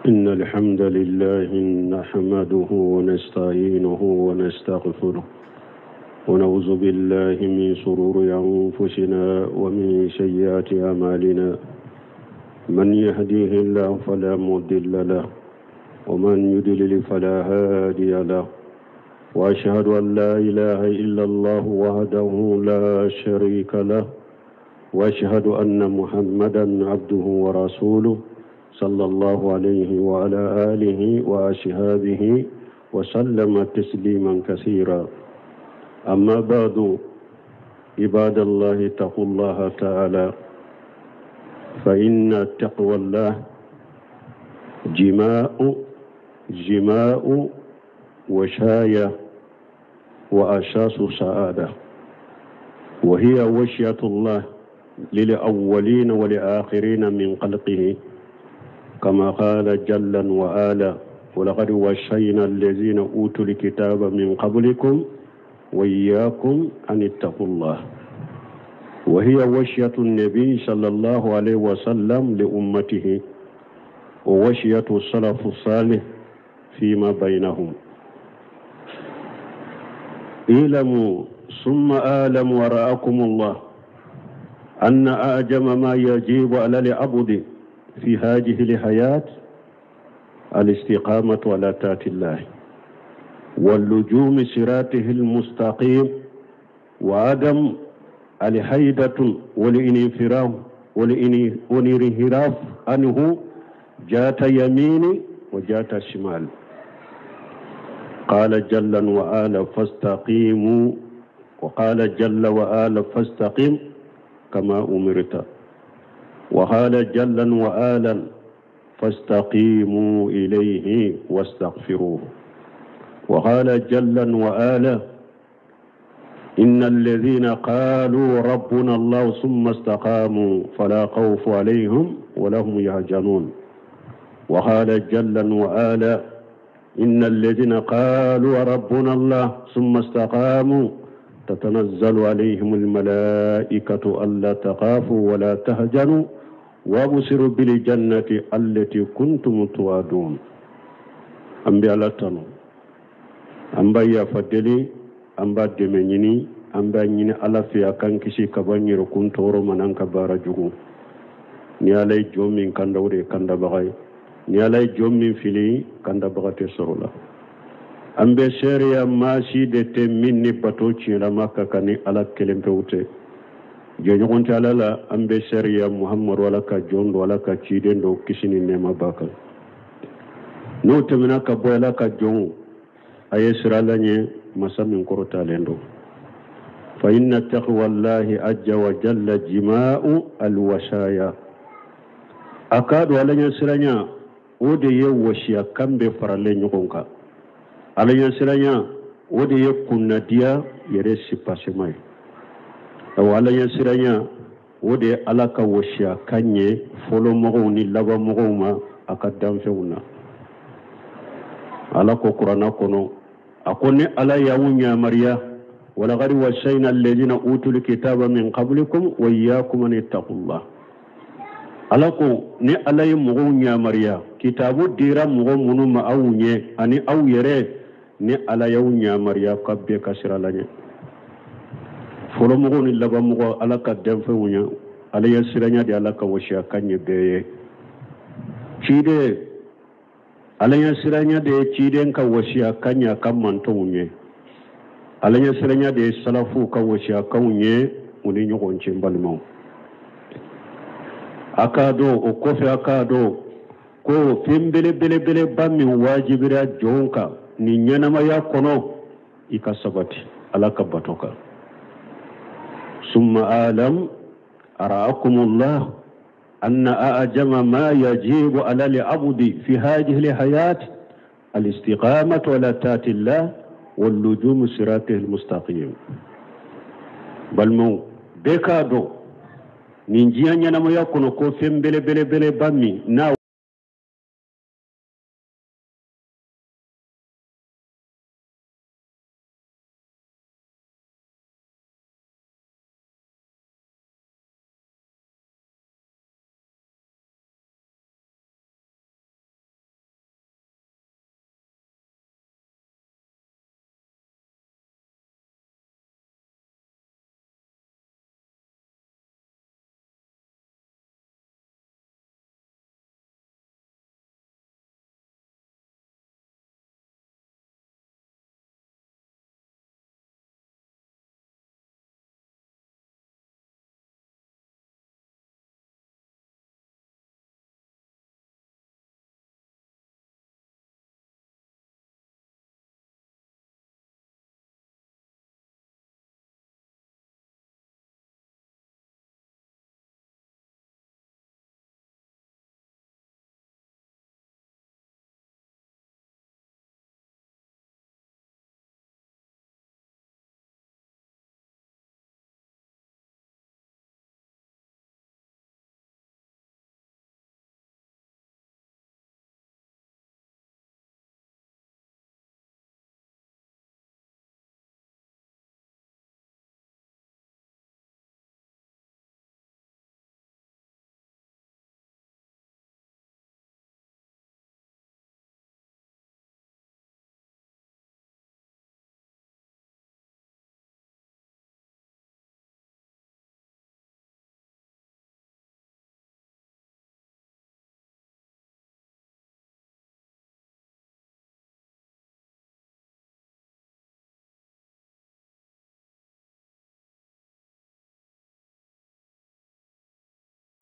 إن الحمد لله نحمده ونستعينه ونستغفره ونعوذ بالله من شرور أنفسنا ومن سيئات أعمالنا من يهديه الله فلا مضل له ومن يضلل فلا هادي له وأشهد أن لا إله إلا الله وحده لا شريك له وأشهد أن محمدا عبده ورسوله صلى الله عليه وعلى آله وأصحابه وسلم تسليما كثيرا. أما بعد، عباد الله، اتقوا الله تعالى، فإن تقوى الله جماء وشاية وأساس سعادة، وهي وشية الله للأولين والآخرين من خلقه، كما قال جل وعلا: ولقد وصينا الذين أوتوا الكتاب من قبلكم وإياكم أن اتقوا الله. وهي وصية النبي صلى الله عليه وسلم لأمته، ووصية السلف الصالح فيما بينهم. اعلموا ثم اعلموا ورعاكم الله أن أعجم ما يجب على العبد في هذه الحياة الاستقامة على طاعة الله واللجوم صراطه المستقيم، وعدم الحيدة والانحراف عنه جات يمين وجات شمال. قال جل وعلا: فاستقيموا، وقال جل وعلا: فاستقم كما أمرت، وقال جل وعلا: فاستقيموا إليه واستغفروه، وقال جل وعلا: إن الذين قالوا ربنا الله ثم استقاموا فلا خوف عليهم ولا هم يحزنون، وقال جل وعلا: إن الذين قالوا ربنا الله ثم استقاموا تتنزل عليهم الملائكة ألا تخافوا ولا تحزنوا وابشروا بالجنة التي كنتم توعدون. An bɛ Ala tanu, an b'a yafa deli, an b'a dɛmɛ ɲini, an b'a ɲini Ala fɛ a k'an kisi ka bɔ an yɛrɛkun tɔɔrɔ ma n'an ka baara jugu. Ni Ala ye jɔn min kanda, o de ye kandabaga ye. Ni Ala ye jɔn min fili, kandabaga tɛ sɔrɔ la. An bɛ seereya maa si de tɛ min ni bato tiɲɛlama ka kan ni Ala kelen pewu tɛ, jɛɲɔgɔn tɛ Ala la. An bɛ seereya Muhamadu Ala ka jɔn don, Ala ka ciden don, kisi ni nɛɛma b'a kan. N'o tɛmɛna ka bɔ, Ala ka jɔnw, a ye siran Ala ɲɛ, masa min kɔrɔtalen don. Fa inna taqwallahi azza wa jalla jima'u alwasaya. A k'a dɔn Ala ɲɛ siranya, o de ye wasiya kan bɛɛ faralen ɲɔgɔn kan. Ala ɲɛ siranya, o de ye kunnadiya yɛrɛ sipasema ye. Awa, Ala ɲɛ siranya, o de ye Ala ka wasiya kan ye fɔlɔmɔgɔw ni labanmɔgɔw ma a ka danfɛnw na. Ala ko Kuranna kɔnɔ, a ko ni Ala y'aw yamaruya: walaqad wasayna alladhina utul kitaba min qablikum wa iyyakum an ittaqullah. Ala ko ni Ala ye mɔgɔw yamaruya, kitabu dira mɔgɔ minnu ma aw ɲɛ ani aw yɛrɛ, ni Ala y'aw yamaruya ka bɛɛ ka siran Ala ɲɛ, fɔlɔmɔgɔw ni labanmɔgɔ, Ala ka danfɛnw ɲɛ. Ala ye siranya de Ala ka wasiya kan ɲɛ bɛɛ ye. Ciden, Ala ɲɛ siranya de ye ciden ka wasiya kan ɲɛ a ka mantɔnw ɲɛ. Ala ɲɛ siranya de ye salafuw ka wasiya kanw ye u ni ɲɔgɔn cɛ. Balimaw, a k'a dɔn, o kɔfɛ, a k'a dɔn ko fɛn belebelebeleba min wajibira jɔn kan nin ɲɛnamaya kɔnɔ, i ka sabati Ala ka bato kan. Summa alam araakumullah anna a'jama ma yajibu ala al-abdi fi hadhihi al-hayat al-istiqamatu ala taati llah wal-lujum siratihi al-mustaqim. Balimaw, bɛɛ k'a dɔn nin diɲɛ ɲɛnamaya kɔnɔ ko fɛn belebelebeleba min n'a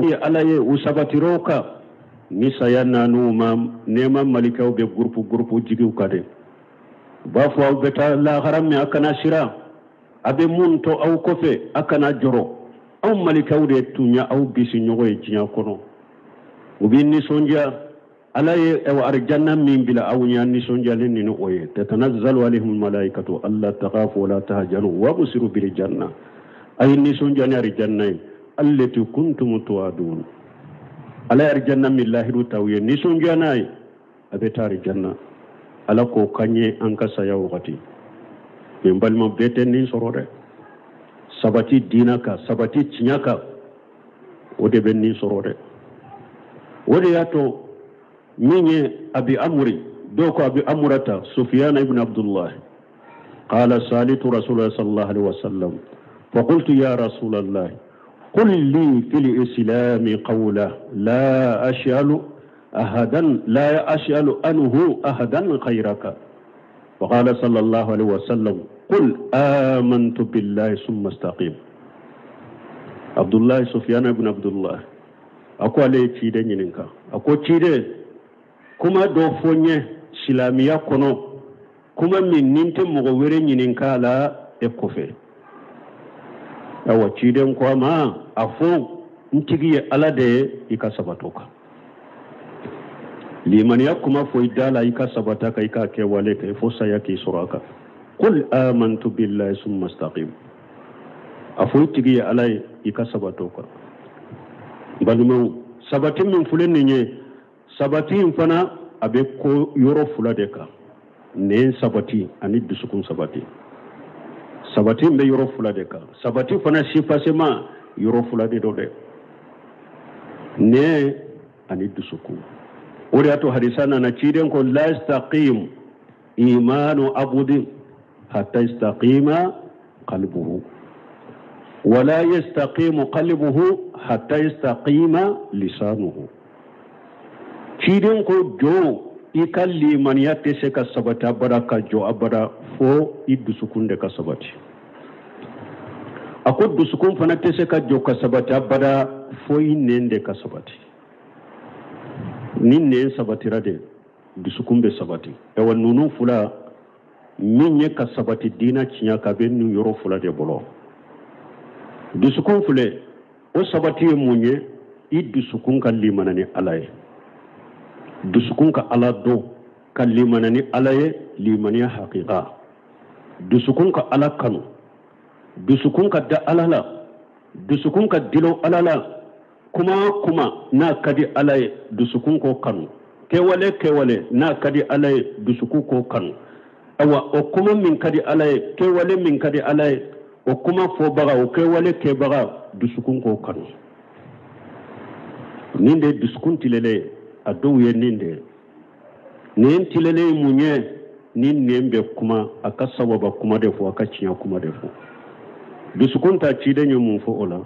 ye Ala ye, u sabatir'o kan. Ni saya nan'u ma, nɛɛma malikaw bɛ gurupu gurupu jigin u kan de. U b'a fɔ aw bɛ taa lahara min, a kana siran, a bɛ mun to aw kɔfɛ, a kana jɔrɔ. Aw malikaw de tun ye aw bisiɲɔgɔn ye diɲɛ kɔnɔ. U bɛ nisɔndiya. Ala ye arijanna min bila aw ɲɛ, nisɔndiyalen ni o ye. Tatanazzalu alayhim malaikatu alla takhafu wala tahzanu wabsiru bil janna. A ye nisɔndiya ni arijanna ye, allati kuntum tuadun. Ala ye arijanna min lahidu t'aw ye, nisɔndiya n'a ye, a bɛ taa arijanna. Ala k'o k'an ye an ka saya wagati. Nin balima bɛɛ tɛ nin sɔrɔ dɛ. Sabati diina kan, sabati tiɲɛ kan, o de bɛ nin sɔrɔ dɛ. O de y'a to min ye Abi Amuri, dɔw ko Abi Amurata, Sufiyana ibn Abdullah, qala salitu Rasulullah sallallahu alaihi wasallam faqultu ya Rasulallah qul li fil islami qawla la ash'alu ahadan la ash'alu anhu ahadan khayraka. Faqala sallallahu alaihi wasallam qul amantu billahi summa istaqim. Abdullah Sufiyana ibn Abdullah a ko ale ye ciden ɲininka, a ko ciden, kuma dɔ fɔ n ye silamɛya kɔnɔ, kuma min ni n tɛ mɔgɔ wɛrɛ ɲininka a la e kɔfɛ. Awa ciden ko a ma, a fɔ n tigi ye Ala de ye, i ka sabat'o kan. Limaniya kuma fɔ i da la, i ka sabata kan, i k'a kɛwale kɛ fo saya k'i sɔrɔ a kan. Qul amantu billahi summa istaqim. A fɔ i tigi ye Ala ye, i ka sabat'o kan. Balimaw, sabati min filɛ nin ye, sabati in fana a bɛ ko yɔrɔ fila de kan, nɛn sabati ani dusukun sabati. Sabati in bɛ yɔrɔ fila de kan, sabati fana sifasema yɔrɔ fila de don dɛ, nɛn ani dusukun. O de y'a to hadisa nana ciden ko la yastaqim imanu abudin hatta yastaqima qalbuhu wala yastaqimu qalbuhu hatta yastaqima lisanuhu. Ciden ko jɔn, i ka limaniya tɛ se ka sabati abada ka jɔ abada fo i dusukun de ka sabati. A ko dusukun fana tɛ se ka jɔ ka sabati abada fo i nɛn de ka sabati. Ni nɛn sabatira de, dusukun bɛ sabati. Ayiwa ninnu fila min ye ka sabati diinɛ tiɲɛ kan, bɛ nin yɔrɔ fila de bolo. Dusukun filɛ, o sabati ye mun ye? I dusukun ka limana ni Ala ye, dusukun ka Ala dɔn, ka limana ni Ala ye, limaniya hakika. Dusukun ka Ala kanu, dusukun ka da Ala la, dusukun ka dilo Ala la. Kuma kuma n'a ka di Ala ye, dusukun k'o kanu. Kɛwale kɛwale n'a ka di Ala ye, dusukun k'o kanu. Ayiwa o kuma min ka di Ala ye, kɛwale min ka di Ala ye, o kuma fɔbaga, o kɛwale kɛbaga, dusukun k'o kanu. Nin de ye dusukun tilelen ye, a dɔw ye nin de ye. Nin tilelen ye mun ye? Ni nɛn bɛ kuma, a ka sawaba kuma de fɔ, a ka tiɲɛ kuma de fɔ. Dusukun ta ciden ye mun fɔ o la?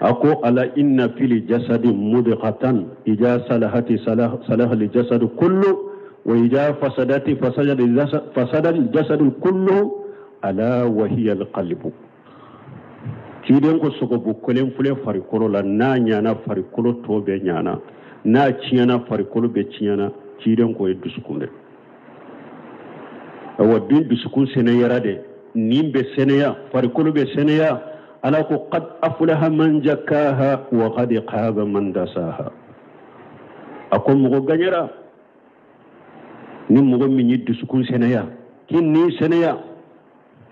A ko ala inna fil jasadi mudghatan ija salahati salaha al jasadu kullu wa ija fasadati fasada al jasadu kullu ala wa hiya al qalbu. Ciden ko sogobu kelen filɛ farikolo la, n'a ɲana farikolo tɔ bɛɛ ɲana, n'a tiɲɛna farikolo bɛɛ tiɲɛna. Ciden ko ye dusukun de. Awa den dusukun sɛnɛyara de, nin bɛ sɛnɛya, farikolo bɛ sɛnɛya. Ala ko qad aflaha man zakkaha wa qad khaba man dasaha. A ko mɔgɔ gaɲɛra ni mɔgɔ min ye dusukun sɛnɛya, k'i ni sɛnɛya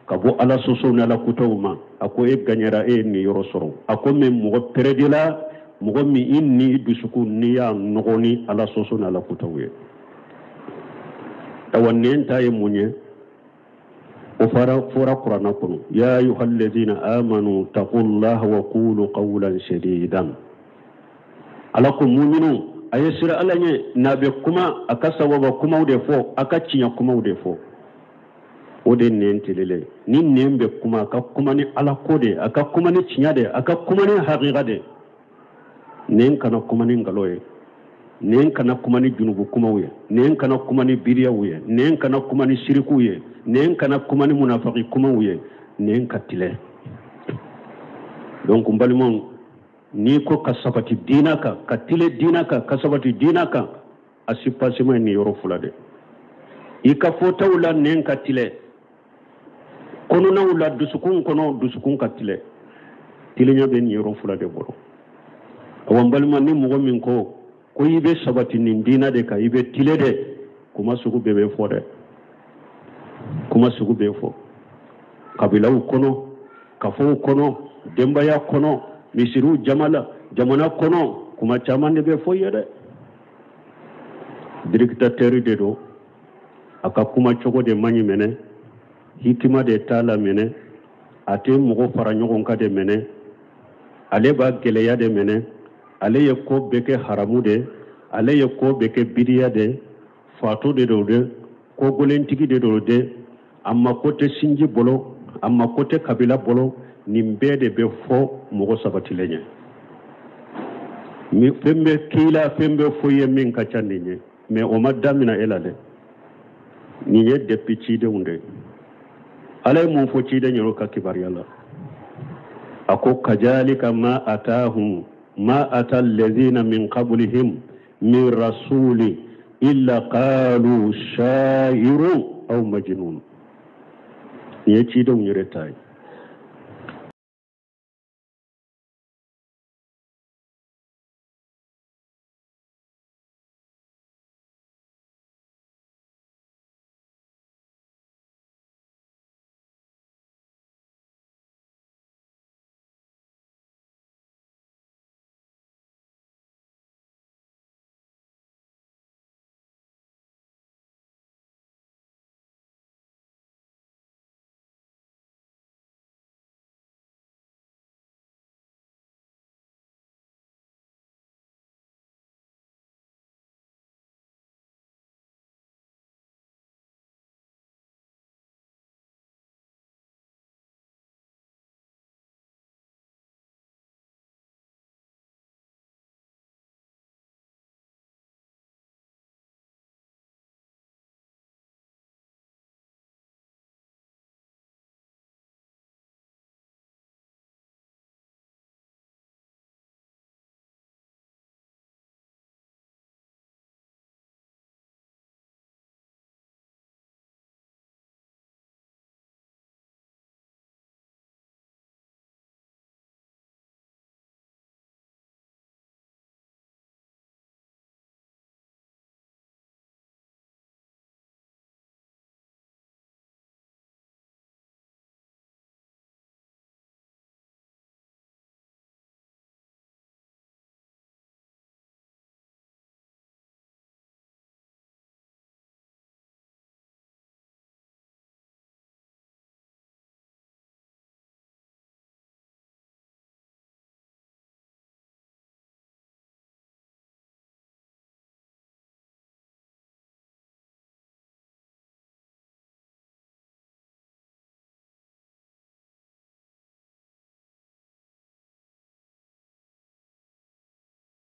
ka bɔ Ala sɔsɔw ni Ala kutaw ma, a ko e gaɲɛra, e ye nin yɔrɔ sɔrɔ. A ko mɛ mɔgɔ pɛrɛdila, mɔgɔ min i ni i dusukun n'i y'a nɔgɔ ni Ala sɔsɔ ni Ala kutaw ye. Awa nɛn ta ye mun ye? O fɔra kuranna kɔnɔ, ya ayyuhallazina amanu taqullaha wa qulu qawlan sadidan. Ala ko muminun, a ye siran Ala ɲɛ, n'a bɛ kuma a ka sawaba kumaw de fɔ, a ka tiɲɛ kumaw de fɔ. O de nɛn telelen. Ni nɛn bɛ kuma, a ka kuma ni Ala ko de, a ka kuma ni tiɲɛ de, a ka kuma ni hakika de. Nɛn kana kuma ni nkalon ye, nɛn kana kuma ni junubu kumaw ye, nɛn kana kuma ni biriyaw ye, nɛn kana kuma ni sirikuw ye, nɛn kana kuma ni munafaki kumaw ye, nɛn ka tilɛ. Donc n balimaw, N'i ko ka sabati diina kan, ka tile diina kan, ka sabati diina kan, a soubassement ye nin yɔrɔ fila de. I ka fɔtaw la nɛn ka tile, kɔnɔnaw la dusukun kɔnɔ dusukun ka tile. Tilenya bɛ nin yɔrɔ fila de bolo. Awa n balima, ni mɔgɔ min ko ko i bɛ sabati nin diina de kan, i bɛ tile de, kuma sugu bɛɛ bɛ fɔ dɛ, kuma sugu bɛɛ fɔ kabilaw kɔnɔ, kafow kɔnɔ, denbaya kɔnɔ, misiriw jama la, jamana kɔnɔ, kuma caman de bɛ fɔ ye dɛ. Dictateur de don, a ka kuma cogo de man ɲi mɛnɛ, hikima de t'a la mɛnɛ, a tɛ mɔgɔ fara ɲɔgɔn kan de mɛnɛ, ale b'a gɛlɛya de mɛnɛ, ale ye ko bɛɛ kɛ haramu de, ale ye ko bɛɛ kɛ bidiya de, fato de don dɛ, kogolentigi de don dɛ, a mako tɛ sinji bolo, a mako tɛ kabila bolo. Nin bɛɛ de bɛ fɔ mɔgɔ sabatilen ye. Fɛn bɛ k'i la, fɛn bɛ fɔ i ye min ka ca nin ye, mais o ma damina e la dɛ. Nin ye depuis cidenw de ye. Ala ye mun fɔ ciden yɛrɛ ka kibaruya la? A ko kajalika ma atahum ma ata alladhina min qablihim min rasuli illa qalu shairu aw majnun. Nin ye cidenw yɛrɛ ta ye.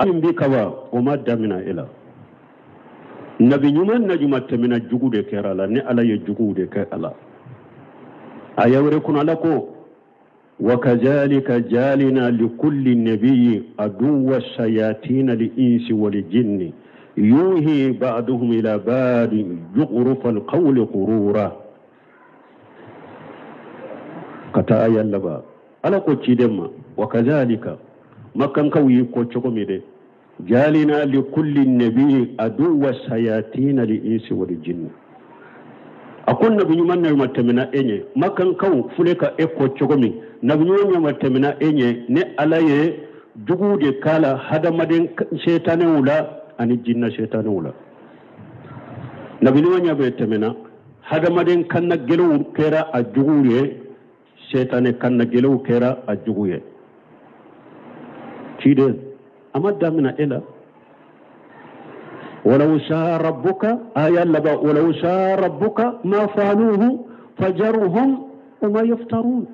Min bi kaba o ma damina e la. Nabi ɲuman na ɲuman tɛmɛna, jugu de kɛra a la, ni Ala ye juguw de kɛ a la. Aya wɛrɛ kɔnɔ, Ala ko wakazalika jalina likulli nabiyyin aduwwa shayatina li insi wal jinni yuhi ba'duhum ila ba'di zukhrufa alqawli ghurura. Ka taa aya laban, Ala ko ciden ma wakazalika, makankaw y'i ko cogo min dɛ, jalina likulli nabiyyin aduwwa shayatina li insi wal jinni. A ko nabi ɲuman na ɲuman tɛmɛna e ɲɛ, makankaw fule ka e ko cogo min, nabi ɲuman ɲuman tɛmɛna e ɲɛ, ne Ala ye juguw de k'a la hadamaden setanɛw la ani jinna setanɛw la. Nabi ɲuman ɲa bɛ tɛmɛna, hadamaden kanna gɛlɛnw kɛra a juguw ye, setanɛ kanna gɛlɛnw kɛra a jugu ye. Ciden, a ma damina e la. Walaw sha rabbuka, aya laban, walaw sha rabbuka ma faaluhu fajarhum wama yaftarun.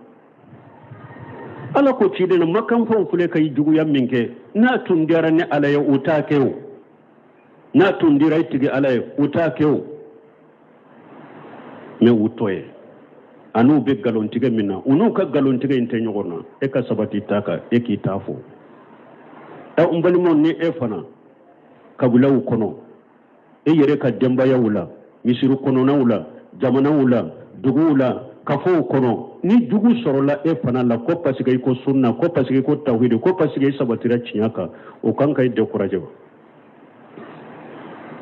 Ala ko ciden, makanfɛnw filɛ ka i juguya min kɛ, n'a tun diyara ne Ala ye u t'a kɛ o, n'a tun dira i tigi Ala ye u t'a kɛ o, mais u tɔ ye an'u bɛ nkalontigɛ min na, u n'u ka nkalontigɛ in tɛ ɲɔgɔn na. E ka sabati ta kan, e k'i ta fɔ. Ɛ, n balimaw, ni e fana kabilaw kɔnɔ, e yɛrɛ ka denbayaw la, misiri kɔnɔnaw la, jamanaw la, duguw la, kafow kɔnɔ, ni jugu sɔrɔla e fana la ko parce que i ko sunna, ko parce que i ko tawhidi, ko parce que i sabatira tiɲɛ kan, o kan ka i décourager wa?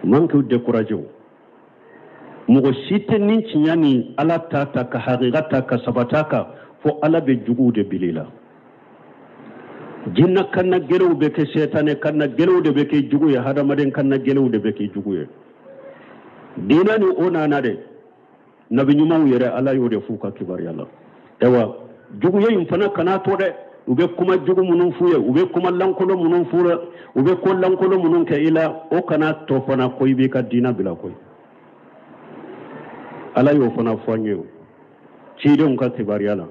O man k'u décourager o. Mɔgɔ si tɛ ni tiɲɛ ni Ala ta ta ka hakika ta ka sabata kan fo Ala bɛ juguw de bila i la. Jinɛ kanna gɛlɛw bɛ kɛ, sɛtanɛ kanna gɛlɛw de bɛ kɛ jugu ye, hadamaden kanna gɛlɛw de bɛ kɛ jugu ye. Diinɛ ni o nana de, nabi ɲumanw yɛrɛ Ala y'o de f'u ka kibaruya la. Ayiwa, juguya in fana kana to dɛ. U bɛ kuma jugu minnu f'u ye, u bɛ kuma lankolon minnu f'u ye, u bɛ ko lankolon minnu kɛ i la, o kana to fana ko i b'i ka diinɛ bila koyi. Ala y'o fana fɔ an ye o cidenw ka kibaruya la.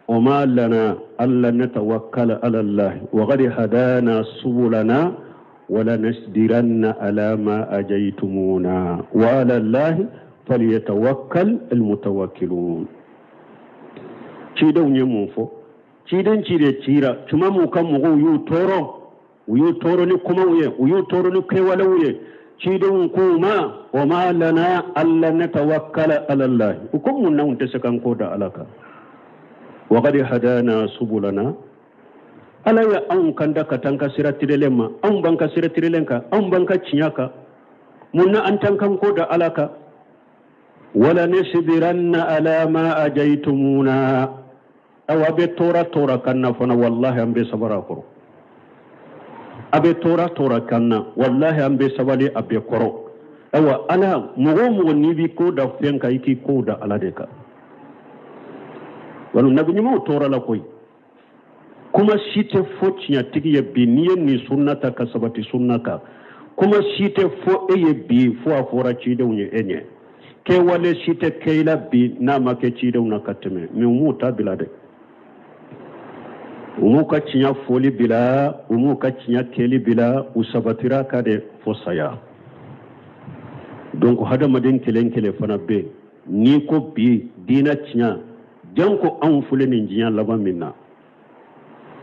وما لنا ألا نتوكل على الله وقد هدانا سبلنا ولنصبرن على ما أجيتمونا وعلى الله فليتوكل المتوكلون. Cidenw ye mun fɔ? Ciden ci de cira tuma mun ka mɔgɔw y'u tɔɔrɔ, u y'u tɔɔrɔ ni kumaw ye, u y'u tɔɔrɔ ni kɛwalew ye. Cidenw k'u ma wa ma lana alla natawakkala ala Allah, u ko mun n'anw tɛ se k'an ko da Ala kan? Waqad hadana subulana, Ala ye anw kanda ka taa an ka sira tirelen ma, anw b'an ka sira tirelen kan, anw b'an ka tiɲɛ kan, mun na an t'an kan ko da Ala kan? Wala nasbiranna ala ma ajaytumuna, awa a bɛ tɔɔrɔ tɔɔrɔ kan na fana, wallahi an bɛ sabara a kɔrɔ. A bɛ tɔɔrɔ tɔɔrɔ kan na, wallahi an bɛ sabali a bɛɛ kɔrɔ. Awa Ala, mɔgɔ o mɔgɔ n'i b'i ko da fɛn kan, i k'i ko da Ala de kan. Wala nabi ɲumanw tɔɔrɔ la koyi. Kuma si tɛ fɔ tiɲɛtigi ye bi n'i ye nin sunna ta ka sabati sunna kan, kuma si tɛ fɔ e ye bi fo a fɔra cidenw ye e ɲɛ. Kɛwale si tɛ kɛ i la bi n'a ma kɛ cidenw na ka tɛmɛ. Mais u m'u ta bila dɛ, u m'u ka tiɲɛ fɔli bila, u m'u ka tiɲɛ kɛli bila, u sabatira ka de fo saya. Donc hadamaden kelen kelen fana bɛ yen, n'i ko bi diinɛ tiɲɛ, janko anw filɛ nin diɲɛ laban min na,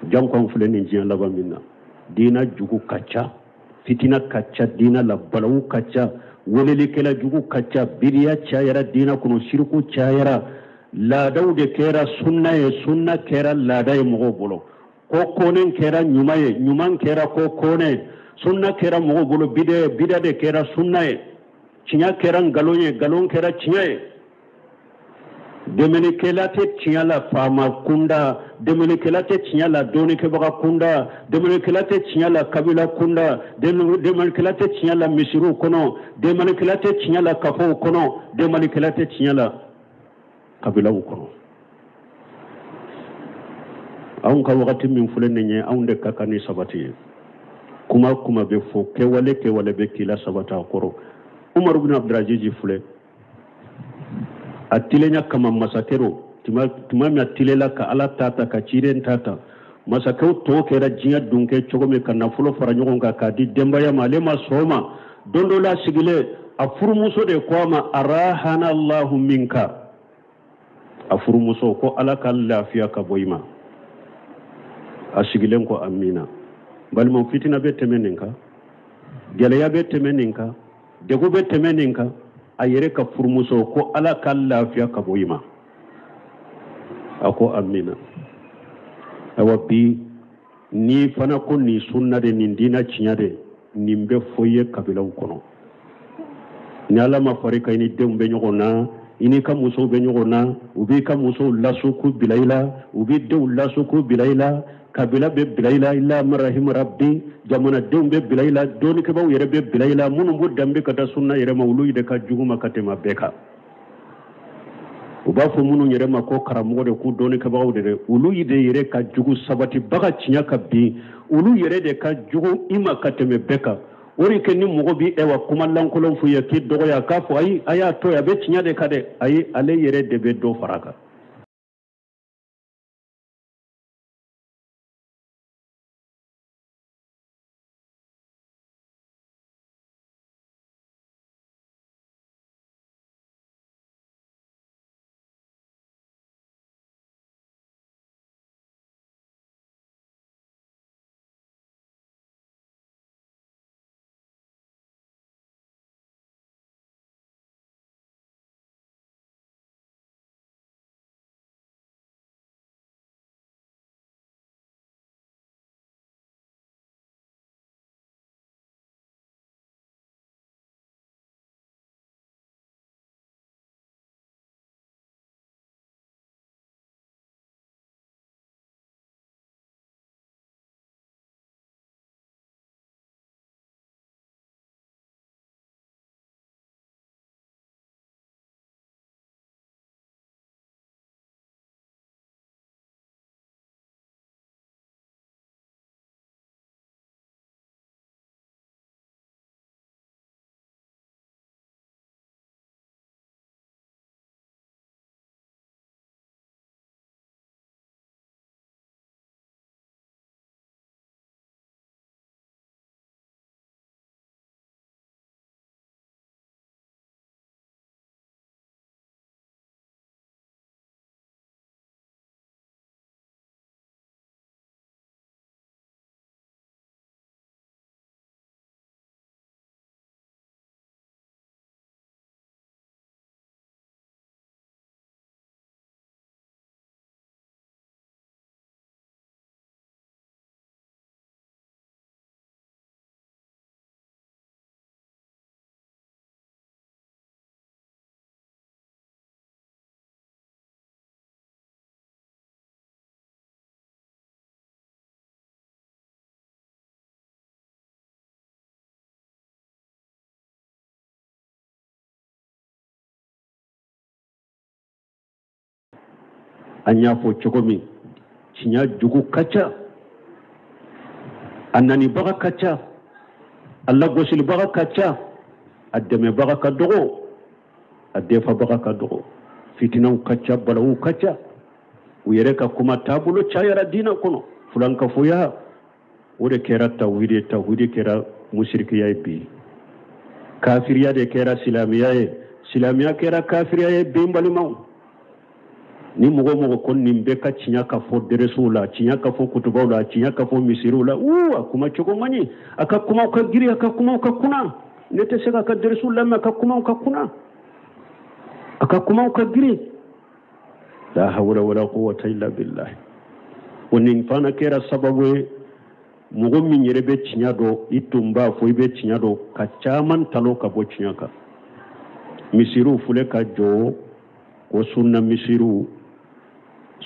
janko anw filɛ nin diɲɛ laban min na, diinɛ jugu ka ca, fitina ka ca diinɛ la, balawu ka ca, welelikɛla jugu ka ca, biriya cayara diinɛ kɔnɔ, siriku cayara, laadaw de kɛra sunna ye, sunna kɛra laada ye mɔgɔw bolo, ko kɔnen kɛra ɲuman ye, ɲuman kɛra ko kɔnen, sunna kɛra mɔgɔw bolo bida ye, bida de kɛra sunna ye, tiɲɛ kɛra nkalon ye, nkalon kɛra tiɲɛ ye. Dɛmɛnikɛla tɛ tiɲɛ la faama kunda, dɛmɛnikɛla tɛ tiɲɛ la dɔnnikɛbaga kunda, dɛmɛnikɛla tɛ tiɲɛ la kabila kunda, dɛmɛnikɛla tɛ tiɲɛ la misiriw kɔnɔ, dɛmɛnikɛla tɛ tiɲɛ la kafow kɔnɔ, dɛmɛnikɛla tɛ tiɲɛ la kabilaw kɔnɔ. Anw ka wagati min filɛ nin ye, anw de ka kan ni sabati ye. Kuma kuma bɛ fɔ, kɛwale kɛwale bɛ k'i la sabati a kɔrɔ. Umaru bin Abdulaziz filɛ, a tilenya kama masakɛ ro, tuma min a tilela ka Ala ta ta ka ciden ta ta, masakɛw tɔ kɛra diɲɛ dunkɛ cogo min ka nafolo fara ɲɔgɔn kan k'a di denbaya ma, ale ma sɔn o ma. Don dɔ la sigilen, a furumuso de ko a ma arahana Allahu minka, a furumuso ko Ala ka lafiya ka bɔ i ma. A sigilen ko amina. Balimaw, fitina bɛ tɛmɛ nin kan, gɛlɛya bɛ tɛmɛ nin kan, degun bɛ tɛmɛ nin kan. A yɛrɛ ka furumuso ko Ala ka lafiya ka bɔ i ma, a ko amina. Ayiwa bi n'i fana ko nin sunna de, nin diinɛ tiɲɛ de, nin bɛ fɔ i ye kabilaw kɔnɔ. Ni Ala ma fari kan, i ni denw bɛ ɲɔgɔn na, i n'i ka musow bɛ ɲɔgɔn na, u b'i ka musow lasu k'u bila i la, u b'i denw lasu k'u bila i la, kabila bɛ bila i la, illa man rahima rabbi, jamanadenw bɛ bila i la, dɔnnikɛbaaw yɛrɛ bɛ bila i la, minnu b'u danbe ka taa sunna yɛrɛ ma, olu de ka jugu ma ka tɛmɛ bɛɛ kan. U b'a fɔ minnu yɛrɛ ma ko karamɔgɔ de, k'u dɔnnikɛbagaw de dɛ, olu de yɛrɛ ka jugu sabatibaga tiɲɛ ka bin, olu yɛrɛ de ka jugu i ma ka tɛmɛ bɛɛ kan. O de kɛ ni mɔgɔ bi ɛwa kuma lankolon f'u ye k'i dɔgɔya, k'a fɔ ayi, a y'a to yen, a bɛ tiɲɛ de kan dɛ, ayi, ale yɛrɛ de bɛ dɔ fara a kan. An y'a fɔ cogo min, tiɲɛ jugu ka ca, a nanibaga ka ca, a lagosilibaga ka ca, a dɛmɛbaga ka dɔgɔ, a defabaga ka dɔgɔ. Fitinaw ka ca, balawu ka ca, u yɛrɛ ka kuma taabolo cayara diinɛ kɔnɔ. Fulankafoya o de kɛra tawhidi ye, tawhidi kɛra musirikiya ye bi, kafiriya de kɛra silamɛya ye, silamɛya kɛra kafiriya ye bi. N balimaw, ni mɔgɔ mɔgɔ ko nin bɛɛ ka tiɲɛ ka fɔ deresow la, tiɲɛ ka fɔ kutubaw la, tiɲɛ ka fɔ misiriw la, uu, a kuma cogo man ɲi, a ka kumaw ka giri, a ka kumaw ka kunna, ne tɛ se k'a ka deresow lamɛn, a ka kumaw ka kunna, a ka kumaw ka giri. La hawla wala quwwata illa billah. O nin fana kɛra sababu ye, mɔgɔ min yɛrɛ bɛ tiɲɛ dɔn, i tun b'a fɔ i bɛ tiɲɛ dɔn, ka caman talo ka bɔ tiɲɛ kan. Misiriw filɛ ka jɔ ko sunna misiriw,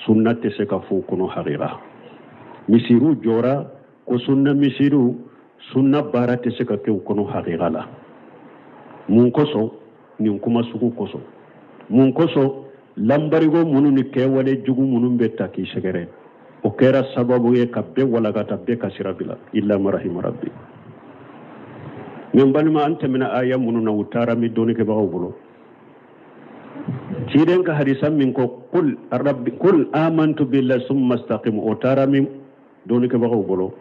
sunna tɛ se ka fɔ o kɔnɔ hakika. Misiriw jɔra ko sunna misiriw, sunna baara tɛ se ka kɛ o kɔnɔ hakika la. Mun kosɔn? Nin kuma sugu kosɔn. Mun kosɔn? Lanbarigo minnu ni kɛwale jugu minnu bɛ ta k'i sɛgɛrɛ, o kɛra sababu ye ka bɛɛ walakata, bɛɛ ka sira bila, illa ma rahima rabbi. Min balima, an tɛmɛna aya minnu na, u taara min dɔnnikɛbagaw bolo, ciden ka hadisa min ko qul rabbi qul amantu billahi summa istaqim, o taara min dɔnnikɛbagaw bolo,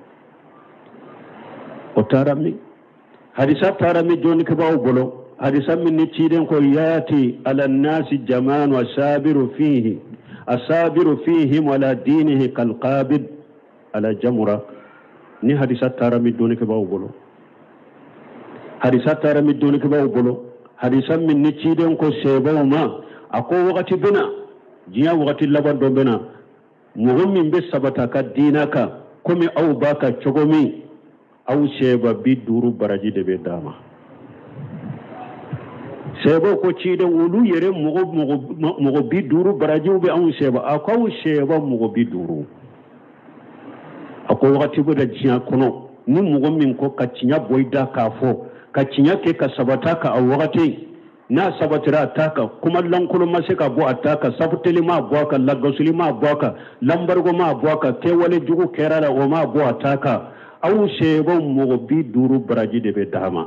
o taara min hadisa taara min dɔnnikɛbagaw bolo, hadisa min ni ciden ko yati ala nasi jamanu asabiru fihi asabiru fihim ala dinihi kalqabid ala jamura, ni hadisa taara min dɔnnikɛbagaw bolo, hadisa taara min dɔnnikɛbagaw bolo, hadisa min ni ciden ko sebaw ma, a ko wagati bɛna, diɲɛ wagati laban dɔ bɛna, mɔgɔ min bɛ sabata ka diina kan komi aw b'a kan cogo min, aw seba 50 baraji de bɛ d'a ma. Sebaw ko ciden, olu yɛrɛ mɔgɔ 50 barajiw bɛ anw seba? A ko aw seba mɔgɔ 50. A ko wagati bɛ da diɲɛ kɔnɔ, ni mɔgɔ min ko ka tiɲɛ bɔ i da k'a fɔ, ka tiɲɛ kɛ ka sabata ka a wagati n'a sabatira a ta kan, kuma lankolon ma se ka bɔ a ta kan, safuteli ma bɔ a kan, lagosili ma bɔ a kan, lanbarigo ma bɔ a kan, kɛwale jugu kɛra la, o ma bɔ a ta kan, aw sebaw mɔgɔ 50 baraji de bɛ d'a ma.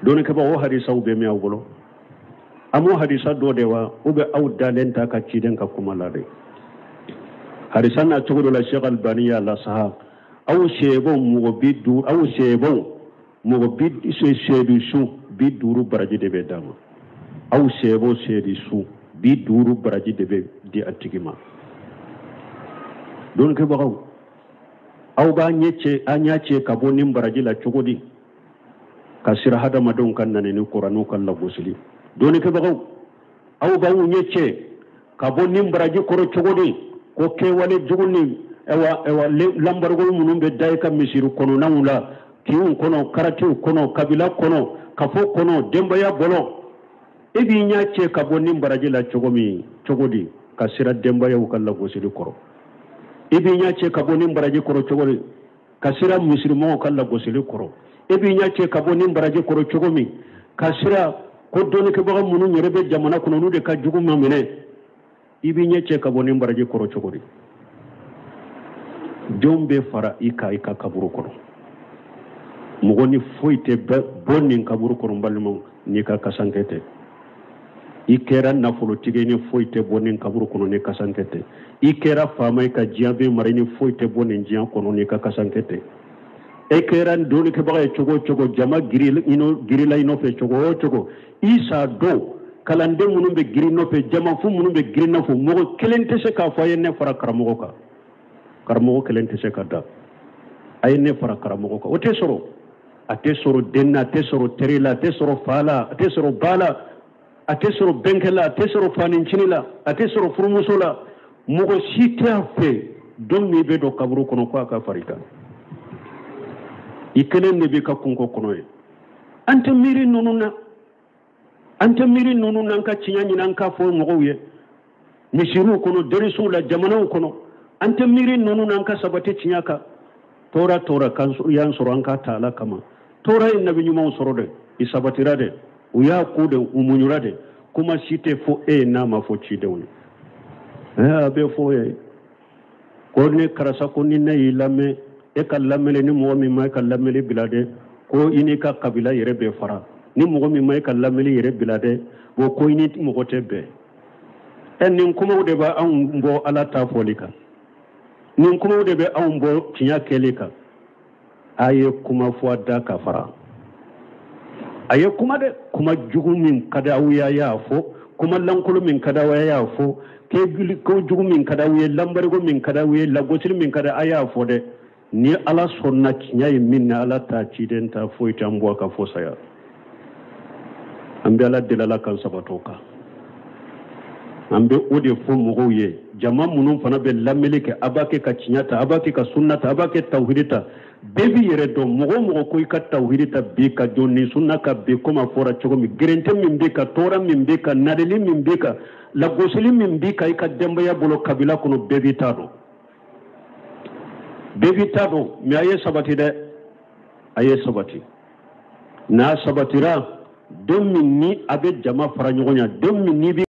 Dɔnnikɛbagaw, o hadisaw bɛ min aw bolo? An m'o hadisa dɔ de wa, u bɛ aw dalen ta ka ciden ka kuma la de? Hadisa n'a cogo dɔ la, Sheikh Albani y'a lasaha, aw sebaw mɔgɔ 50, aw sebaw mɔgɔ bi seedu su 50 baraji de bɛ d'a ma. Aw sebaw seedu su 50 baraji de bɛ di a tigi ma. Dɔnnikɛbagaw, aw b'a ɲɛ cɛ, an ɲɛ cɛ ka bɔ nin baraji la cogo di, ka sira hadamadenw ka nani ni kuranɛw ka lagosili? Dɔnnikɛbagaw, aw b'aw ɲɛ cɛ ka bɔ nin baraji kɔrɔ cogo di, ko kɛwale jugu ni ɛwa lanbarigo minnu bɛ da i ka misiri kɔnɔnaw la, kinw kɔnɔ, karatiw kɔnɔ, kabila kɔnɔ, kafo kɔnɔ, denbaya bolo, e b'i ɲɛ cɛ ka bɔ nin baraji la cogo min, cogo di, ka sira denbayaw ka lagosili kɔrɔ? E b'i ɲɛ cɛ ka bɔ nin baraji kɔrɔ cogo di, ka sira misirimɔgɔw ka lagosili kɔrɔ? E b'i ɲɛ cɛ ka bɔ nin baraji kɔrɔ cogo min, ka sira ko dɔnnikɛbaga minnu yɛrɛ bɛ jamana kɔnɔ, n'u de ka jugu ma minɛ, i b'i ɲɛ cɛ ka bɔ nin baraji kɔrɔ cogo di? Jɔn bɛ fara i kan i ka kaburu kɔnɔ? Mɔgɔ ni foyi tɛ bɔ nin kaburu kɔnɔ, n balimaw, n'i ka kasankɛ tɛ. I kɛra nafolotigi, ni foyi tɛ bɔ nin kaburu kɔnɔ ni kasankɛ tɛ. I kɛra faama ye ka diɲɛ bɛɛ mara, ni foyi tɛ bɔ nin diɲɛ kɔnɔ n'i ka kasankɛ tɛ. E kɛra dɔnnikɛbaga ye cogo o cogo, jama girila i nɔfɛ cogo o cogo, i sa don, kalanden minnu bɛ girin nɔfɛ, jamafu minnu bɛ girin nɔfɛ, mɔgɔ kelen tɛ se k'a fɔ a ye ne fara karamɔgɔ kan. Karamɔgɔ kelen tɛ se ka da a ye ne fara karamɔgɔ kan. O tɛ sɔrɔ, a tɛ sɔrɔ den na, a tɛ sɔrɔ teri la, a tɛ sɔrɔ fa la, a tɛ sɔrɔ ba la, a tɛ sɔrɔ bɛnkɛ la, a tɛ sɔrɔ fanincinin la, a tɛ sɔrɔ furumuso la. Mɔgɔ si tɛ a fɛ don min bɛ don kaburu kɔnɔ ko a ka fara i kan. I kelen de b'i ka kunko kɔnɔ ye. An tɛ miiri ninnu na, an tɛ miiri ninnu na, an ka tiɲɛ ɲini, an k'a fɔ mɔgɔw ye misiriw kɔnɔ, derisiw la, jamanaw kɔnɔ. An tɛ miiri ninnu na, an ka sabati tiɲɛ kan. Tɔɔrɔ tɔɔrɔ kan y'an sɔrɔ, an k'a ta Ala kama. Tɔɔrɔ ye nabi ɲumanw sɔrɔ dɛ, i sabatira dɛ, u y'a ko dɛ, u muɲura dɛ. Kuma si tɛ fɔ e ye n'a ma fɔ cidenw ye. A bɛ fɔ e ye ko ne karisa, ko ni ne y'i lamɛn, e ka lamɛnni, ni mɔgɔ min ma e ka lamɛnni bila dɛ, ko i n'i ka kabila yɛrɛ bɛ fara. Ni mɔgɔ min ma e ka lamɛnni yɛrɛ bila dɛ, o ko i ni mɔgɔ tɛ bɛn. Ɛ, nin kumaw de bɛ anw bɔ Ala ta fɔli kan, nin kumaw de bɛ anw bɔ tiɲɛ kɛli kan. A ye kuma fɔ a da ka fara, a ye kuma dɛ. Kuma jugu min ka di aw ye, a y'a fɔ. Kuma lankolon min ka di aw ye, a y'a fɔ. Ko jugu min ka di aw ye, lanbarigo min ka di aw ye, lagosili min ka di, a y'a fɔ dɛ. Ni Ala sɔnna, tiɲɛ ye min na, Ala ta, ciden ta, foyi t'an bɔ a kan fo saya. An bɛ Ala deli, Ala kan sabatɔ kan. An bɛ o de fɔ mɔgɔw ye. Jama minnu fana bɛ lamɛnni kɛ, a b'a kɛ ka tiɲɛ ta, a b'a kɛ ka sunna ta, a b'a kɛ tawhidi ta. Bɛɛ b'i yɛrɛ dɔn. Mɔgɔ o mɔgɔ ko i ka tawhidi ta bi ka jɔ nin sunna ka bi, komi a fɔra cogo min, gɛrɛntɛ min bɛ ka, tɔɔrɔ min bɛ ka, nadeli min bɛ ka, lagosili min bɛ ka i ka denbaya bolo kabila kɔnɔ, bɛɛ b'i ta dɔn, bɛɛ b'i ta dɔn. Mais a ye sabati dɛ, a ye sabati. N'a sabatira, don min ni a bɛ jama fara ɲɔgɔn kan, don min n'i bɛ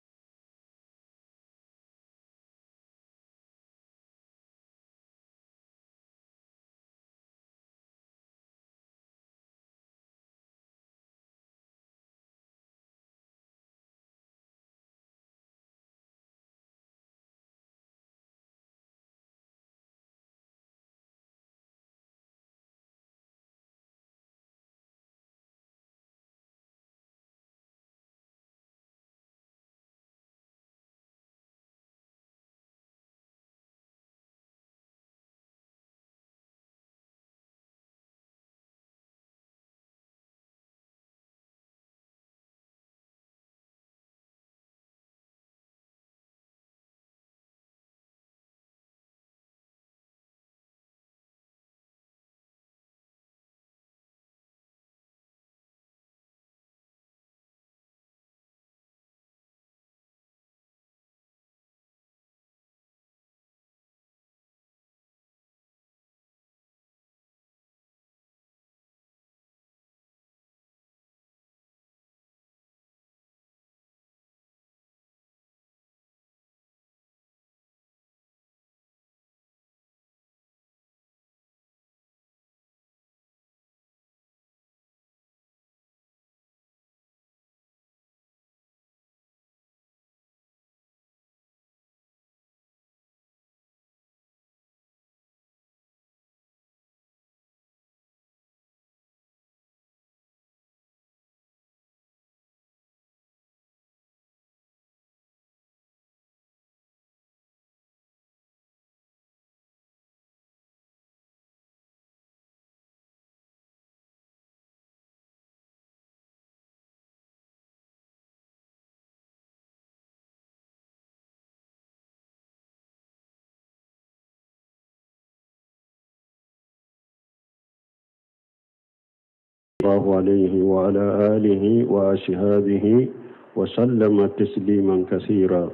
الله عليه وعلى آله وأصحابه وسلم تسليما كثيرا.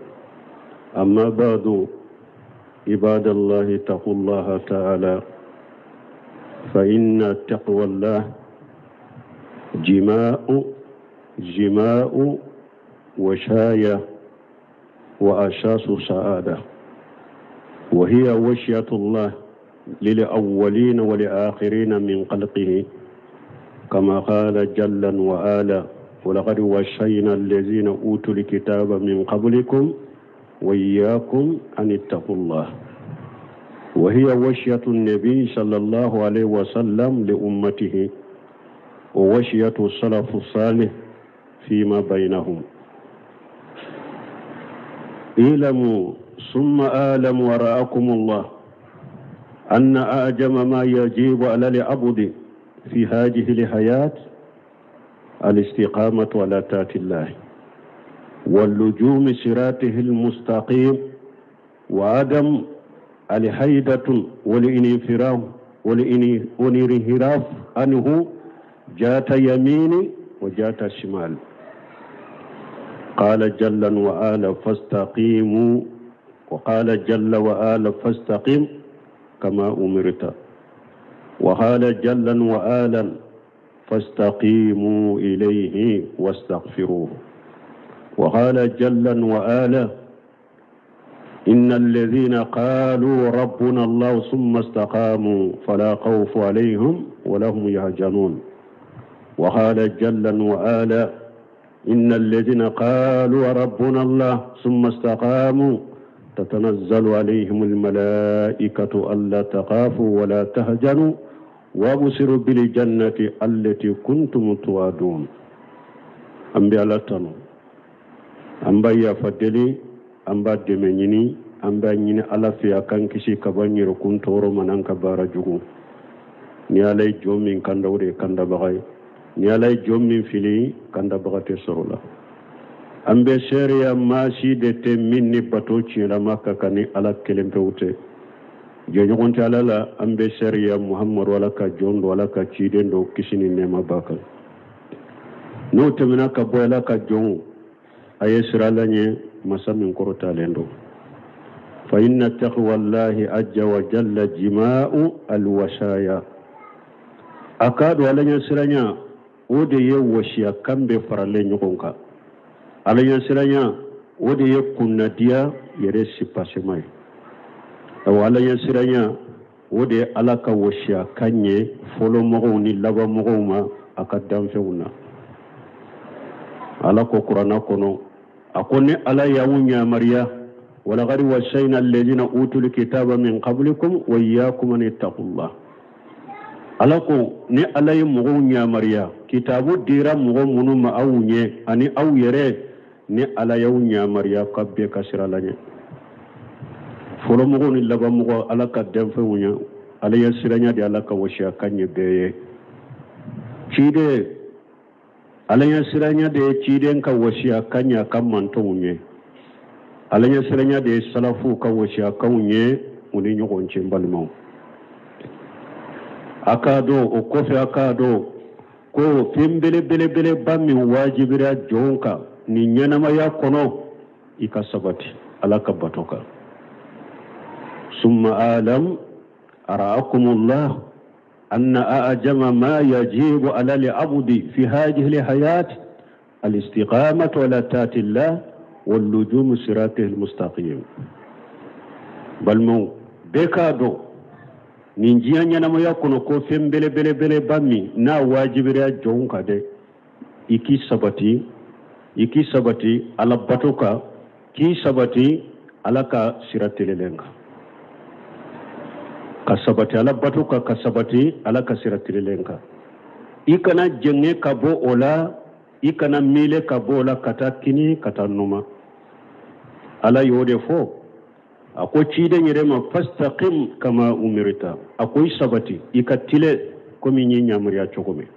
أما بعد، عباد الله، اتقوا الله تعالى، فإن تقوى الله جماء وشاية وأساس سعادة، وهي وشية الله للأولين والآخرين من خلقه، كما قال جل وعلا: ولقد وصينا الذين أوتوا الكتاب من قبلكم وإياكم أن اتقوا الله. وهي وصية النبي صلى الله عليه وسلم لأمته، ووصية السلف الصالح فيما بينهم. اعلموا ثم اعلموا وراءكم الله أن أعجم ما يجب على العبد في هذه الحياة الاستقامة على طاعة الله واللجوم صراطه المستقيم، وعدم الحيدة والانحراف عنه جات يمين وجات شمال. قال جل وعلا: فاستقيموا، وقال جل وعلا: فاستقم كما أمرت، وقال جل وعلا: فاستقيموا إليه واستغفروه. وقال جل وآله إن الذين قالوا ربنا الله ثم استقاموا فلا خوف عليهم ولا هم يحزنون وقال جل وعلا إن الذين قالوا ربنا الله ثم استقاموا تتنزل عليهم الملائكة ألا تخافوا ولا تهجنوا وابصروا بالجنة التي كنتم توعدون أنبياء الله تنو an b'a yafa deli an b'a dɛmɛ ɲini an b'a ɲini ala fɛ a k'an kisi ka bɔ an yɛrɛkun tɔɔrɔ ma n'an ka baara jugu ni ala ye jɔn min kanda o de ye kandabaga ye ni ala ye jɔn min fili kandabaga tɛ sɔrɔ la an bɛ seereya maa si de tɛ min ni bato tiɲɛlama ka kan ni ala kelen pewu tɛ jɛɲɔgɔn tɛ ala la an bɛ seereya muhamadu ala ka jɔn don ala ka ciden don kisi ni nɛɛma b'a kan n'o tɛmɛna ka bɔ ala ka jɔnw a ye siran ala ɲɛ masa min kɔrɔtalen don fa inna taqwa llahi ajja wa jalla jima'u alwasaya a k'a dɔn ala ɲɛ siranya o de ye wasiya kan bɛɛ faralen ɲɔgɔn kan ala ɲɛ siranya o de ye kunnadiya yɛrɛ sipasema ye awa ala ɲɛ siranya o de ye ala ka wasiya kan ye fɔlɔmɔgɔw ni labanmɔgɔw ma a ka danfɛnw na ala ko kuranna kɔnɔ a ko ne ala y'aw yamariya walakadi wasayina alladina utul kitaba min qablikum wa iyyakum an ittaqullah ala ko ne ala ye mɔgɔw yamariya kitabu dira mɔgɔ minnu ma aw ɲɛ ani aw yɛrɛ ne ala y'aw yamariya ka bɛɛ ka siran ala ɲɛ fɔlɔmɔgɔw ni labanmɔgɔ ala ka danfɛnw ye ala ɲɛ siranya de ala ka wasiya kan ye bɛɛ ye ciden ala ɲɛ siranya de ye ciden ka wasiya kan ye a ka mantɔnw ye ala ɲɛ siranya de ye salafuw ka wasiya kanw ye u ni ɲɔgɔn cɛ balimaw a k'a dɔn o kɔfɛ a k'a dɔn ko fɛn belebelebeleba min wajibira jɔn kan nin ɲɛnamaya kɔnɔ i ka sabati ala ka bato kan summa alam araakumullah anna a'jama ma yajibu ala al-abdi fi hadhihi al-hayat al-istiqamatu ala taati llah wal-lujumu siratihi al-mustaqim balimaw bɛɛ k'a dɔn nin diɲɛ ɲɛnamaya kɔnɔ ko fɛn belebelebeleba min n'a wajibira jɔnw kan dɛ i k'i sabati i k'i sabati ala bato kan k'i sabati ala ka sira telelen kan ka sabati ala bato kan ka sabati ala ka sira telelen kan i kana jɛngɛ ka bɔ o la i kana miile ka bɔ o la ka taa kini ka taa numa ala y'o de fɔ a ko ciden yɛrɛ ma fastaqim kama umirta a ko i sabati i ka tile komi n y'i yamaruya cogo min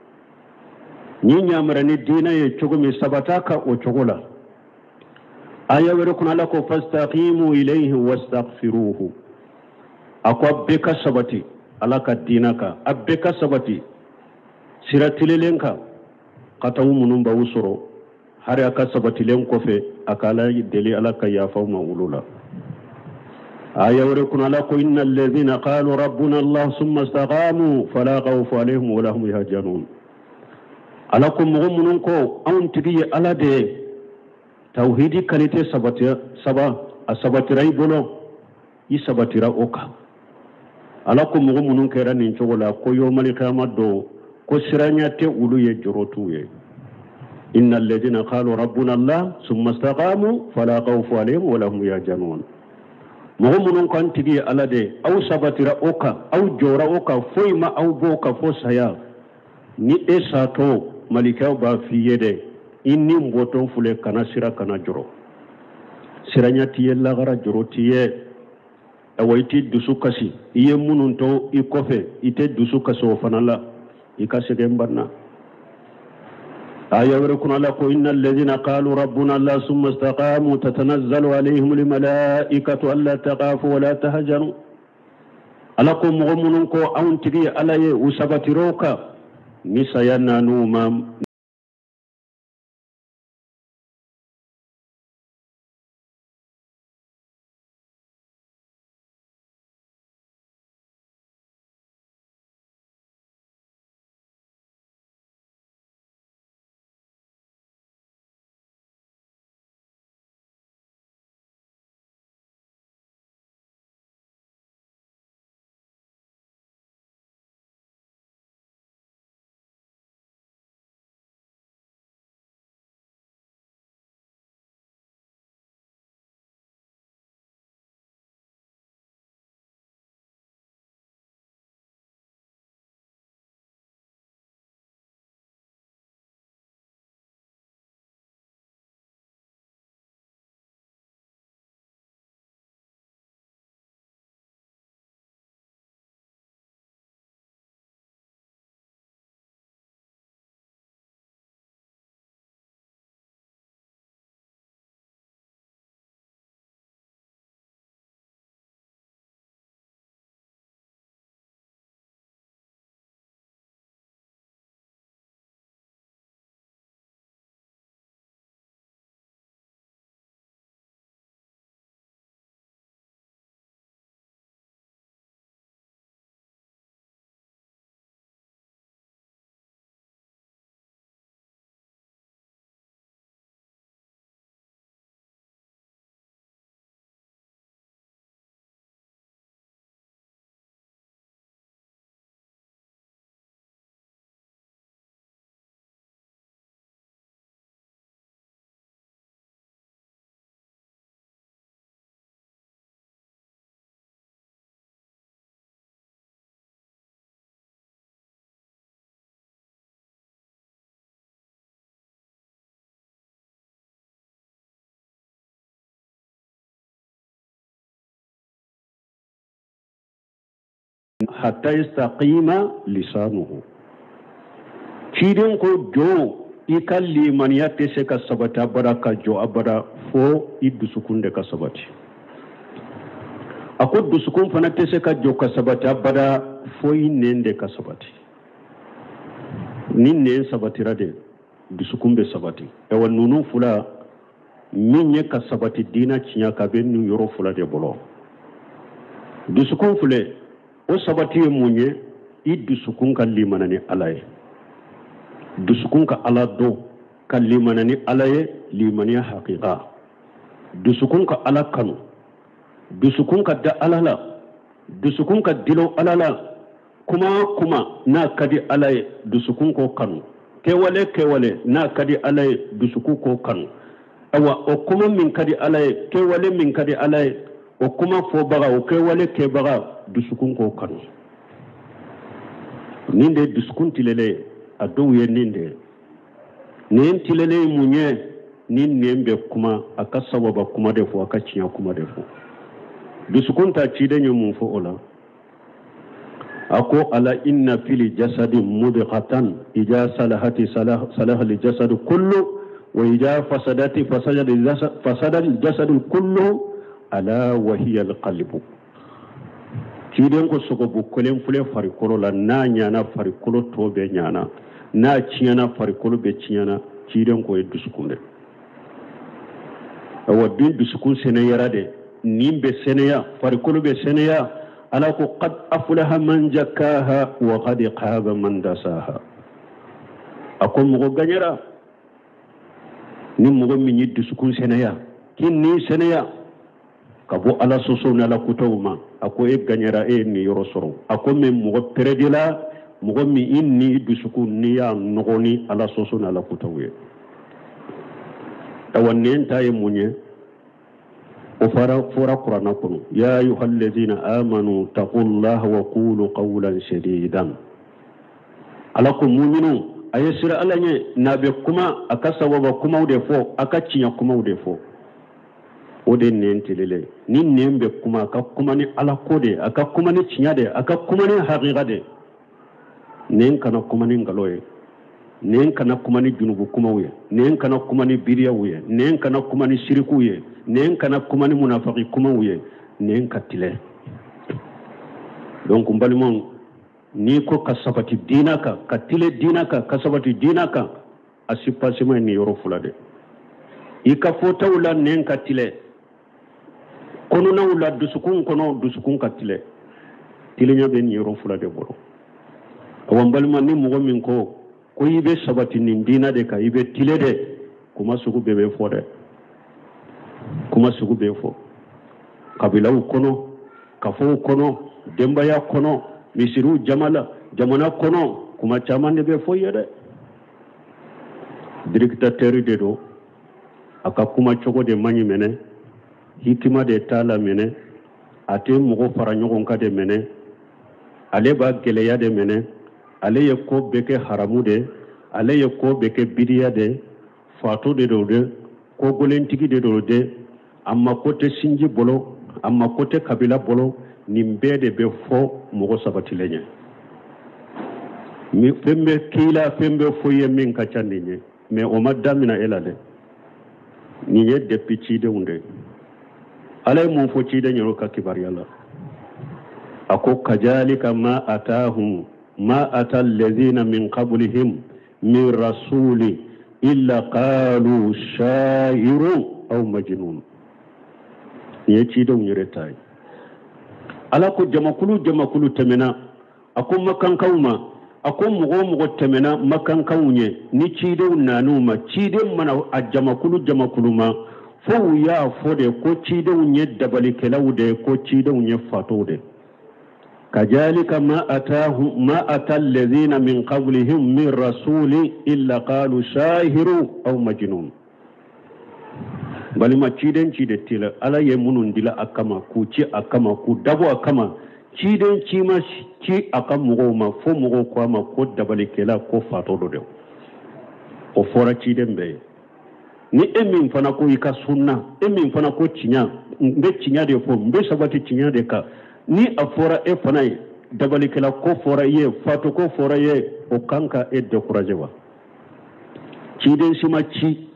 n y'i yamaruya ni diinɛ ye cogo min sabat'a kan o cogo la aya wɛrɛ kɔnɔ ala ko fastaqimu ilayhi wastaghfiruhu a ko a bɛɛ ka sabati ala ka diinɛ kan a bɛɛ ka sabati sira tilelen kan kataw minnu b'aw sɔrɔ hari a ka sabatilen kɔfɛ a ka ala deli ala ka yafa ma olu la aya wɛrɛ kɔnɔ ala ko inna alladhina qalu rabbuna allah summa istaqamu fala khawfu alayhim wala hum yahzanun ala ko mɔgɔ minnu ko anw tigi ye ala de ye tawhidi kalite saba a sabatira i bolo i sabatira o kan ala ko mɔgɔ minnu kɛra nin cogo la ko yomali kiyama don ko siranya tɛ olu ye jɔrɔ t'u ye inna alladhina qalu rabbuna allah summa istaqamu fala khawfu alayhim wala hum yahzanun mɔgɔ minnu k'an tigi ye ala de aw sabatira o kan aw jɔra o kan foyi ma aw bɔ o kan fo saya ni e satɔ malikɛw b'a f'i ye dɛ i ni bɔtɔ filɛ kana siran kana jɔrɔ siranya t'i ye lagara jɔrɔ t'i ye awa i t'i dusu kasi i ye minnu to i kɔfɛ i tɛ dusu kasi o fana la i ka sɛgɛn banna aya wɛrɛ kɔnɔ ala ko inna alladhina qalu rabbuna allah summa istaqamu tatanazzalu alayhim almalaikatu alla takhafu wala tahzanu ala ko mɔgɔ minnu ko anw tigi ye ala ye u sabatir'o kan ni saya nan'u ma Hatta yastaqima lisanuhu. Ciden ko jɔn, i ka limaniya tɛ se ka sabati abada, ka jɔ abada, fo i dusukun de ka sabati. A ko dusukun fana tɛ se ka jɔ ka sabati abada, fo i nɛn de ka sabati. Ni nɛn sabatira de, dusukun bɛ sabati. Ayiwa, ninnu fila min ye ka sabati diina tiɲɛ kan, bɛ nin yɔrɔ fila de bolo. Dusukun filɛ, o sabati ye mun ye? I dusukun ka limana ni Ala ye, dusukun ka Ala dɔn, ka limana ni Ala ye, limaniya hakika. Dusukun ka Ala kanu, dusukun ka da Ala la, dusukun ka dilo Ala la. Kuma o kuma n'a ka di Ala ye, dusukun k'o kanu. Kɛwale kɛwale n'a ka di Ala ye, dusukun k'o kanu. Ayiwa, o kuma min ka di Ala ye, kɛwale min ka di Ala ye, o kuma fɔbaga, o kɛwale kɛbaga, dusukun k'o kanu. Nin de ye dusukun tilelen ye. A dɔw ye nin de ye. Nin tilelen ye mun ye? Ni nɛn bɛ kuma, a ka sawaba kuma de fɔ, a ka tiɲɛ kuma de fɔ. Dusukun ta, ciden ye mun fɔ o la? A ko ala inna fil jasadi mudghatan ija salahati salaha al jasadu kullu wa ija fasadati fasada al jasadu kullu ala wa hiya al qalbu. Ciden ko sogobu kelen filɛ farikolo la, n'a ɲana, farikolo tɔ bɛɛ ɲana, n'a tiɲɛna, farikolo bɛɛ tiɲɛna. Ciden ko ye dusukun de. Awa, den dusukun sɛnɛyara de, nin bɛ sɛnɛya, farikolo bɛ sɛnɛya. Ala ko qad aflaha man zakkaha wa qad khaba man dasaha. A ko mɔgɔ gaɲɛra ni mɔgɔ min ye dusukun sɛnɛya, k'i ni sɛnɛya ka bɔ Ala sɔsɔw ni Ala kutaw ma, a ko e gaɲɛra, e ye nin yɔrɔ sɔrɔ. A ko mɛ mɔgɔ pɛrɛdila, mɔgɔ min i ni i dusukun n'i y'a nɔgɔ ni Ala sɔsɔ ni Ala kutaw ye. Awa, nɛn ta ye mun ye? O fɔra kuranna kɔnɔ: ya ayuha alladhina amanu taqullaha wa qulu qawlan sadidan. Ala ko muminu, a ye sira Ala ɲɛ, n'a bɛ kuma, a ka sawaba kumaw de fɔ, a ka tiɲɛ kumaw de fɔ. O de nɛn telele. Ni nɛn bɛ kuma, a ka kuma ni Ala ko de, a ka kuma ni tiɲɛ de, a ka kuma ni hakika de. Nɛn kana kuma ni nkalon ye, nɛn kana kuma ni junubu kumaw ye, nɛn kana kuma ni biriyaw ye, nɛn kana kuma ni sirikuw ye, nɛn kana kuma ni munafaki kumaw ye, nɛn ka tilɛ. Donc n balimaw, n'i ko ka sabati diina kan, ka tile diina kan, ka sabati diina kan, a soubassement ye nin yɔrɔ fila de. I ka fɔtaw la, nɛn ka tilɛ. Kɔnɔnaw la, dusukun kɔnɔ, dusukun ka tilɛ. Tilenya bɛ nin yɔrɔ fila de bolo. Awa, n balima, ni mɔgɔ min ko i bɛ sabati nin diina de kan, i bɛ tile de, kuma sugu bɛɛ bɛ fɔ dɛ, kuma sugu bɛɛ fɔ kabilaw kɔnɔ, kafow kɔnɔ, denbaya kɔnɔ, misiriw jama la, jamana kɔnɔ, kuma caman de bɛ fɔ ye dɛ. Dictateur de don, a ka kuma cogo de man ɲi mɛnɛ, hikima de t'a la mɛnɛ, a tɛ mɔgɔ fara ɲɔgɔn kan de mɛnɛ, ale b'a gɛlɛya de mɛnɛ, ale ye ko bɛɛ kɛ haramu de, ale ye ko bɛɛ kɛ bidiya de, fato de don dɛ, kogolentigi de don dɛ, a mako tɛ sinji bolo, a mako tɛ kabila bolo. Nin bɛɛ de bɛ fɔ mɔgɔ sabatilen ye. Fɛn bɛ k'i la, fɛn bɛ fɔ i ye min ka ca nin ye, mɛ o ma damina e la dɛ. Nin ye depuis cidenw de. Ala ye mun fɔ ciden yɛrɛ ka kibaruya la? A ko kajalika ma atahum ma ata alladhina min qablihim min rasuli illa qalu shairu aw majnun. Nin ye cidenw yɛrɛ ta ye. Ala ko jamakulu jamakulu tɛmɛna, a ko makankaw ma, a ko mɔgɔ o mɔgɔ tɛmɛna makankaw ɲɛ ni cidenw nan'u ma, ciden mana a jamakulu jamakulu ma, fo u y'a fɔ de ko cidenw ye dabalikɛlaw de ye, ko cidenw ye fatɔw de. Kajalika ma atahum ma ata alladhina min qablihim min rasuli illa qalu shahiru aw majnun. Balima, ciden ci de tila, Ala ye minnu dila a kama, k'u ci a kama, k'u dabɔ a kama, ciden ci ma ci a ka mɔgɔw ma fo mɔgɔw ko a ma ko dabalikɛla, ko fatɔ dɔ de. O fɔra ciden bɛɛ ye. Ni e min fana ko i ka sunna, e min fana ko tiɲɛ, n bɛ tiɲɛ de fɔ, n bɛ sabati tiɲɛ de kan, ni a fɔra e fana ye Dabalikɛla ko fɔra i ye, fatu ko fɔra i ye, o kan ka e décourager wa? Ciden si ma ci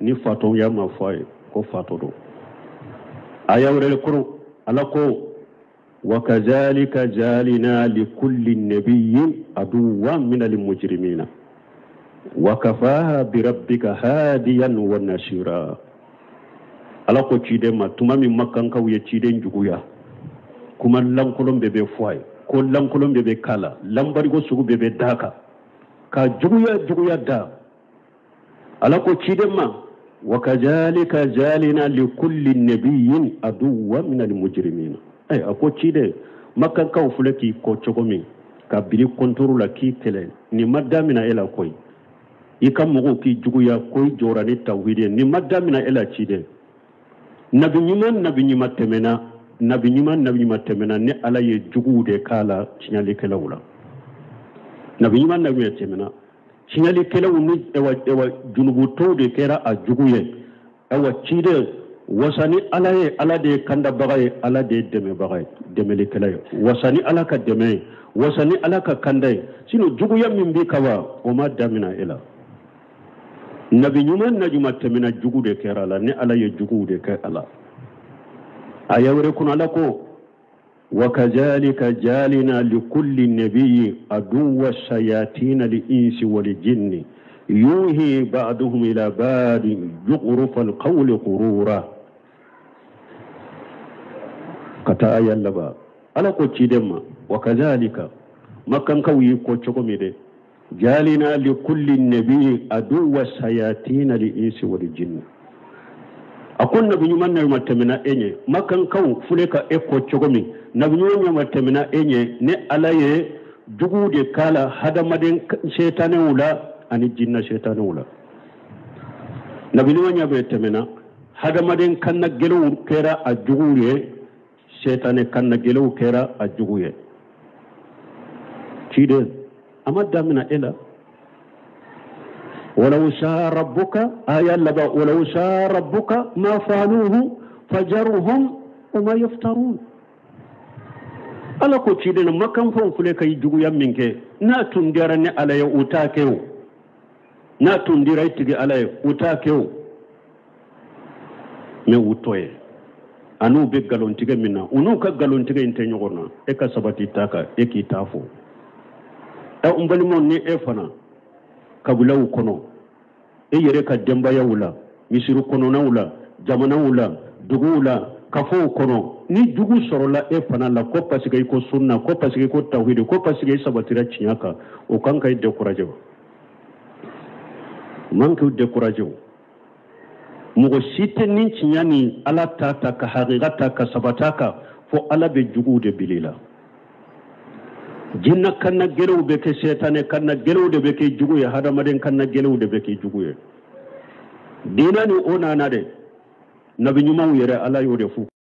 ni fatɔya ma fɔ a ye ko fatɔ don. Aya wɛrɛ kɔnɔ, Ala ko: وكذلك جعلنا لكل نبي عدوا من المجرمين وكفى بربك هاديا ونصيرا. Ala ko ciden ma, tuma min Makankaw ye ciden juguya, kuma lankolon bɛɛ bɛ fɔ a ye, ko lankolon bɛɛ bɛ k'a la, lanbarigo sugu bɛɛ bɛ d'a kan ka juguya juguya da, Ala ko ciden ma: وكذلك جعلنا لكل نبي عدوا من المجرمين. A ko ciden, Makankaw filɛ k'i kɔ cogo min ka biri kɔntoro la k'i kɛlɛ, nin ma damina e la koyi. I ka mɔgɔw k'i juguya ko i jɔra ni tawhidi ye, nin ma damina e la, ciden. Nabi ɲuman, nabi ɲuman tɛmɛna, nabi ɲuman, nabi ɲuman tɛmɛna, ni Ala ye juguw de k'a la tiɲɛlikɛlaw la. Nabi ɲuman, nabi ɲuman tɛmɛna, tiɲɛlikɛlaw ni ewa junubutɔw de kɛra a jugu ye. Ayiwa ciden, wasa ni Ala ye, Ala de ye kandabaga ye, Ala de ye dɛmɛbaga ye, dɛmɛlikɛla ye. Wasa ni Ala ka dɛmɛ ye, wasa ni Ala ka kanda ye. Sinon juguya min b'i kan wa, o ma damina e la. Nabi ɲuman, nabi ɲuman tɛmɛna, jugu de kɛra a la, ni Ala ye juguw de kɛ a la. Aya wɛrɛ kɔnɔ, Ala ko: وكذلك جعلنا لكل نبي عدوا شياطين الإنس والجن يوحي بعضهم إلى بعض زخرف القول غرورا. Ka taa aya laban, Ala ko ciden ma: وكذلك, Makankaw y'i kɔ cogo min dɛ, جعلنا لكل نبي عدوا شياطين الإنس والجن. A ko nabi ɲuman, nabi ɲuman tɛmɛna e ɲɛ. Makankaw filɛ ka e kɔ cogo min, nabi ɲuman, ɲuman tɛmɛna e ɲɛ, ni Ala ye juguw de k'a la hadamaden setanɛw la ani jinna setanɛw la. Nabi ɲuman ɲa tɛmɛna, hadamaden kanna gɛlɛnw kɛra a juguw ye, setanɛ kanna gɛlɛnw kɛra a jugu ye. Ciden, a ma damina e la. ولو شاء ربك, aya laban, ولو شاء ربك ما فعلوه فذرهم وما يفترون. Ala ko ciden, Makan fɛnw filɛ ka i juguya min kɛ, n'a tun diyara ni Ala ye, u t'a kɛ o. N'a tun dira i tigi Ala ye, u t'a kɛ o. Mɛ u tɔ ye an'u bɛ nkalontigɛ min na, u n'u ka nkalontigɛ in tɛ ɲɔgɔn na. E ka sabati ta kan, e k'i ta fɔ. Ɛ, n balimaw, ni e fana kabilaw kɔnɔ, e yɛrɛ ka denbayaw la, misiri kɔnɔnaw la, jamanaw la, duguw la, kafow kɔnɔ, ni jugu sɔrɔla e fana la, ko parce que i ko sunna, ko parce que i ko tawhidi, ko parce que i sabatira tiɲɛ kan, o kan ka i décourager o man k'u décourager o. Mɔgɔ si tɛ ni tiɲɛ ni Ala ta ta ka hakika ta ka sabata kan fo Ala bɛ juguw de bili la. Jinna kanna gɛlɛw bɛ kɛ, sɛtanɛ kanna gɛlɛw de bɛ kɛ jugu ye, hadamaden kanna gɛlɛw de bɛ kɛ jugu ye. Diinɛ ni o nana dɛ, nabi ɲumanw yɛrɛ, Ala y'o de f'u.